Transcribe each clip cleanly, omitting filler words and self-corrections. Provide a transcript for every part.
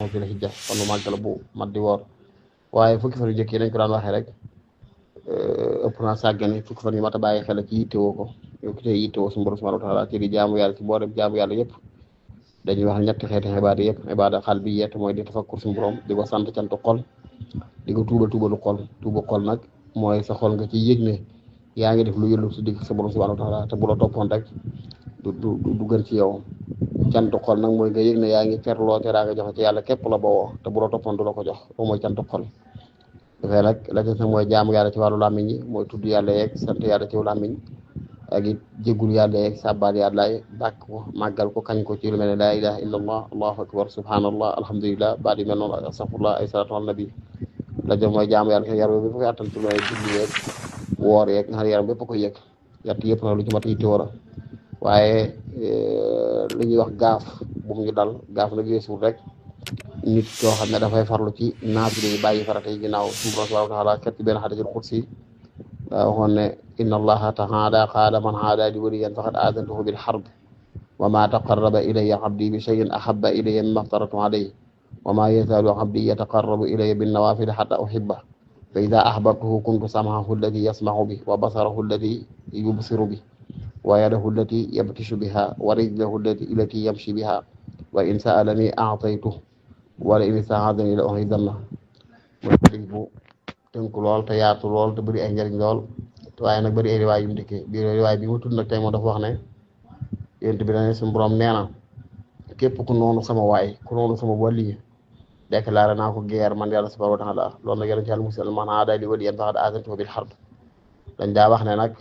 loxo ci la hijja kon lu màgg la bu mat di woor waaye fukki fan yu njëkk yi nañ ko daan waxee rek ëpp naa sàggane fukki fan yu mat a bàyyi xel ci yittewoo ko yow ki tey yittewoo suñu borom subhanahu wa taala ci di jaamu yàlla ci boolem jaamu yàlla yëpp dañuy wax ñetti xeeti xibaada yëpp xibaada xal bi yett mooy di tafakkur suñu borom di ko sant cantu xol di ko tuubalu xol tuuba xol nag mooy sa xol nga ci yëg ne yaa ngi def lu yëllu si digg sa borom subhanahu wa taala te bu la toppoon rek du gën ci yow cantu xol nag mooy nga yëg ne yaa ngi ferloo te daa nga joxe ci yàlla képp la bawoo te bu la toppoon du la ko jox loolu mooy cantu xol dafay nag la ca nag mooy jaamu yàlla ci wàllu làmmiñ yi mooy tudd yàlla yeeg sant yàlla ci làmmiñ ak it jéggul yàlla yeeg sàbbaal yàlla bàkk ko màggal ko kañ ko ci lu mel ne laa ilaha illa allah allahu akbar subhanallah alhamdulillah baat yi mel noonu astaghfirullah ay salatu ala nabi la jëm mooy jaamu yàlla yaram bépp koy attan ci lu julli yeeg woor yeeg nga xam ne yaram bépp koy yëg yatt yëpp nag lu ci mat yitte war a waaye li ñuy wax gaaf bu mu ñu dal gaaf nag weesuwul rek nit koo xam ne dafay farlu ci naafila yi bàyyi farata yi ginnaaw suñu borom subhanahu wa taala kat ci benn hadiisul qudsi waxoon ne inna allaha ta'ala qaala man aada li waliyan faqad aadantuhu bil harb wa ma taqarraba ilayya abdi bi shay'in ahabba ilayya mimma aftaratu alayhi wa ma yazaalu abdi yataqarrabu ilayya bin nawaafili hatta uhibbahu fa idha ahbabtuhu kuntu sam'ahu alladhi yasma'u bihi wa basarahu alladhi yubsiru bihi wa yadahu allati yabtishu biha wa rijluhu allati yamshi biha wa in sa'alani a'taytuhu wala in ista'aadani la u'izanna mooy bu tënku lool te yaatu lool te bëri ay njëriñ lool waaye nag bëri ay riwaay yu mu dikkee biir riwaay bi mu tudd nag tey moo dafa wax ne yént bi dane suñu borom nee na képp ku noonu sama waay ku noonu sama wali déclaré naa ko guerre man yàlla subhanahu wa taala loolu nag yàlla ci yàlla musal man aada li waliyan faqad aadantuhu bil harb dañ daa wax ne nag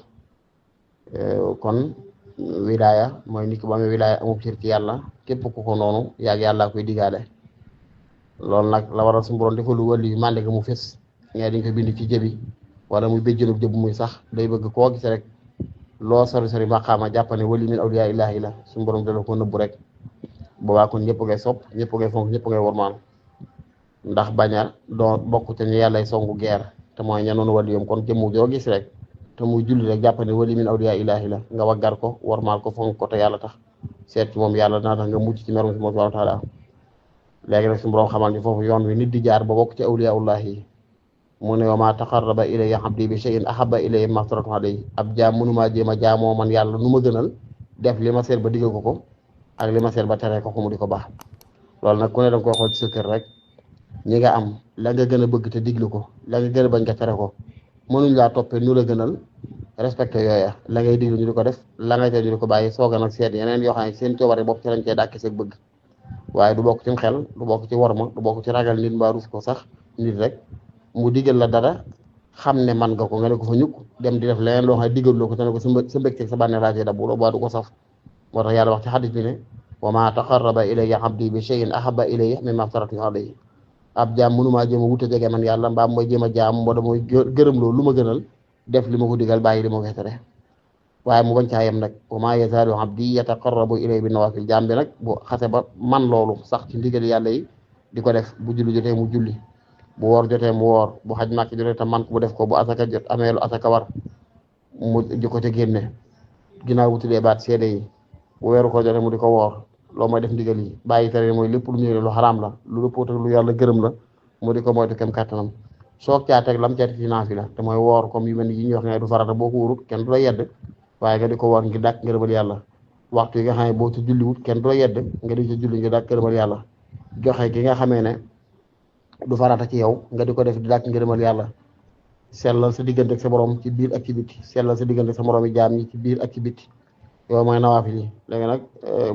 kon wilaya mooy nit ki ba amee wilaya amul cër ci yàlla képp ku ko noonu yaag yàlla koy digaale loolu nag la waral suñu borom defal lu wali yu mànde nga mu fes ñee dañ ko bind ci jëbi wala muy béjjënub jëb muy sax day bëgg koo gis rek loo sori sori maqaama jàppane wali min awliya illahi la suñu borom dala ko nëbbu rek boobaa kon ñëpp ngay sopp ñëpp ngay fonk ñëpp ngay wormaal ndax baña doo bokk te ñu yàllay songu guerre te mooy ña noonu wali yoom kon jëmmu joo gis rek te muy julli rek jàppane wali min awliya illahi la nga waggar ko wormaal ko fonk ko te yàlla tax seet ci moom yàlla dana tax nga mucc ci merum si moom subhanahu wa taala léegi nag suñu borom xamal ñu foofu yoon wi nit di jaar ba bokk ci awliyaullahi yi mu ne wa ma taqarraba ilayya abdi bi shay'in ahabba ilayya mimma aftaratu alayhi ab jaam mënumaa jéem a jaamoo man yàlla nu ma gënal def li ma seet ba diggal ko ak li ma seet ba tere ko mu di ko baax loolu nag ku ne danga koy xool ci sa kër rek ñi nga am la nga gën a bëgg te diglu ko la nga gën a bañ nga tere ko mënuñ laa toppee nu la gënal respecté yooya la ngay diglu ñu di ko def la ngay tere ñu di ko bàyyi sooga nag seet yeneen yoo xam ne seen coobare bopp ci lañ cee dàkki seen bëgg waaye du bokk ci xel du bokk ci worma du bokk ci ragal nit mbaa rus ko sax nit rek mu digal la dara xam ne man nga ko nga ne ko fa ñukk dem di def leneen loo xam ne digal loo ko te ne ko sa mbégteeg sa bànneex laa cee dabu boobaa du ko saf moo tax yàlla wax ci xadis bi ne wa ma taqarraba ilayya abdi bi shay'in ahabba ilayya mimma aftaratu alayhi ab jaam mënumaa jéem a wut a jege man yàlla mbaam mooy jéem a jaam moo da mooy gërëm loolu lu ma gënal def li ma ko digal bàyyi li ma koy tere waaye mu bañ caa yem nag wa ma yazaalu abdi yataqarrabu ilayya bin nawaafil jaam bi nag bu xase ba man loolu sax ci ndigal yàlla yi di ko def bu julli jotee mu julli bu woor jotee mu woor bu xaj màkk jotee tam man ko bu def ko bu asaka jot amee lu asaka war mu di ko ca génne ginnaaw bu tuddee baat seede yi bu weeru ko jotee mu di ko woor loo mooy def ndigal yi bàyyi tere mooy lépp lu ñu lu xaraam la lu dëppoo lu yàlla gërëm la mu di ko moytu kem kàttanam soog caa teg lam caa ci naafila te mooy woor comme yu mel ni yi ñuy wax nga du farata boo ko wóorut kenn du la yedd waaye nga di ko woor ngir dàkk ngërëmal yàlla waxtu yi nga xam ne boo ci julliwut kenn du la yedd nga di ci julli ngir dàkk ngërëmal yàlla joxe gi nga xamee ne du farata ci yow nga di ko def di dàkk ngërëmal yàlla sellal sa diggante ak sa borom ci biir ak ci biti sellal sa diggante ak sa moromi jaam ñi ci biir ak ci biti yow mooy nawaafil yi léegi nag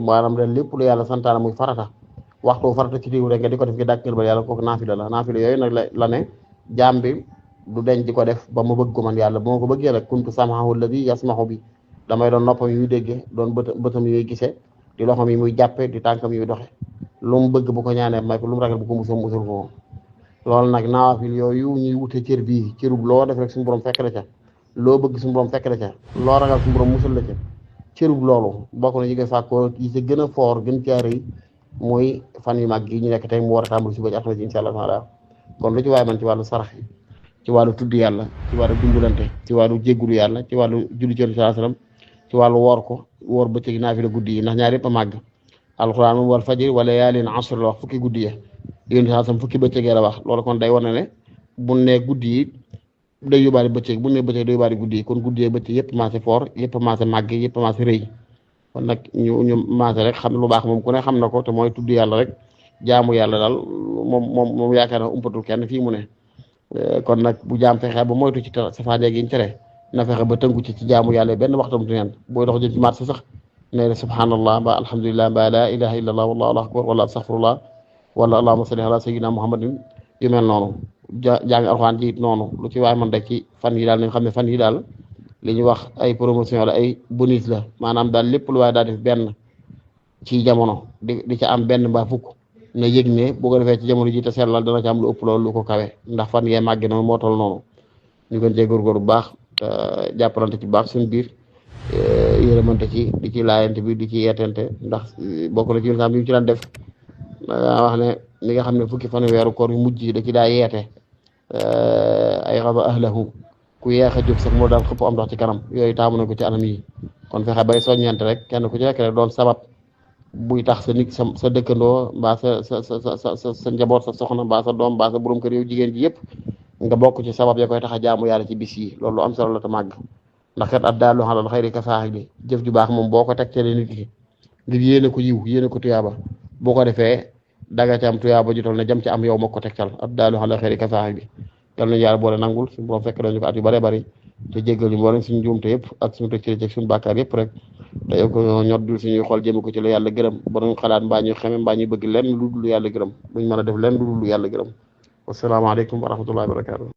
maanaam ren lépp lu yàlla santaana muy farata waxtu farata ci diw rek nga di ko def ngir dàkk ngërëmal yàlla kooku naafila la naafila yooyu nag la ne jaam bi du deñ di ko def ba ma bëgg ko man yàlla ba ma ko bëggee rek kuntu sam'ahu alladhi yasma'u bi damay doon noppam yuy déggee doon bëtam yuy gisee di loxam yi muy jàppe di tànkam yuy doxe lu mu bëgg bu ko ñaanee may ko lu mu ragal bu ko musul ko loolu nag nawaafil yooyu ñuy wute cër bii cërub loo def rek suñu borom fekk la ca loo bëgg suñu borom fekk la ca loo ragal suñu borom musul la ca cërub loolu bokk na yi nga fàkkoo yi ci gën a foor gën caa rëy mooy fan yu mag yi ñu nekk tey mu war a tàmbali suba ci alxames insha Allah taala kon lu ci waaye man ci wàllu sarax ci wàllu tudd yàlla ci wàllu dimbalante ci wàllu jéggulu yàlla ci wàllu julli ci sallallahu alayhi wasallam ci wàllu woor ko woor bëccëg naafila guddi yi ndax ñaar yëpp a màgg alxuraan moom wal fajr wa layaalin ashr la wax fukki guddi ya diggante saa sam fukki bëccëg la wax loolu kon day wane ne bu ne guddi yi day yóbbaale bëccëg bu ne bëccëg day yóbbaale guddi yi kon guddi yi bëccëg yëpp maase foor yëpp maase màgg yëpp maase rëy kon nag ñu maase rek xam lu baax moom ku ne xam na ko te mooy tudd yàlla rek jaamu yàlla daal moom yaakaar na umpatul kenn fii mu ne kon nag bu jaam fexe ba moytu ci safaanee gi ñu tere na fexe ba tënku ci jaamu yàlla benn waxtam du neen booy dox jëm ci marché sax nee na subhanallah mbaa alhamdulillah mbaa la ilaha illallah wallahu akbar wala astaghfirullah wala allahumma salli ala sayyidina muhammadin yu mel noonu jàng alxuraan ji noonu lu ci waay man rek ci fan yi daal nañ xam ne fan yi daal li ñuy wax ay promotion la ay bonus la maanaam daal lépp lu waaye daal def benn ci jamono di ca am benn mbaa fukk na yëg ne boo ko defee ci jamono ji te sellal dana ci am lu ëpp loolu lu ko kawe ndax fan yee màgge noonu moo toll noonu ñu gën cee góorgóor bu baax jàppalante ci bu baax suñu biir yërëmante ci di ci laayante bi di ci yeetante ndax bokk na ci yén sam bi mu ci daan def wax ne li nga xam ne fukki fan weeru koor yu mujj da ci daa yeete ay xaba ahlahu ku yeex a jóg sax moo daan xëpp am ndox ci kanam yooyu taamu na ko ci anam yi kon fexe bay soññante rek kenn ku ci nekk rek doon sabab buy tax sa nit sa dëkkandoo mbaa sa njaboot sa soxna mbaa sa doom mbaa sa borom kër yow jigéen ji yëpp nga bokk ci sabab ya koy tax a jaamu yàlla ci bis yi loolu am solo la te màgg ndax kat addaalu alal xayri ka faa'ili jëf ju baax moom boo ko tegtalee nit ki ngir yéene ko yiw yéene ko tuyaaba boo ko defee daga ci am tuyaaba ju tol ne jëm ci am yow moo ko tegtal addaalu alal xayri ka faa'ili yal nañu yàlla boole nangul suñu borom fekk nañu ko at yu bare bari te jéggal ñu boole suñu juumte yëpp ak suñu tëj ci suñu bàkkaar yëpp rek dayo ko ñoddul suñuy xool jëme ko ci la yàlla gërëm ba ñu xalaat mbaa ñu xeme mbaa ñu bëgg lenn lu dul yàlla gërëm duñ mën a def lenn lu dul yàlla gërëm wasalaamaaleykum wa rahmatullahi wa barakatuh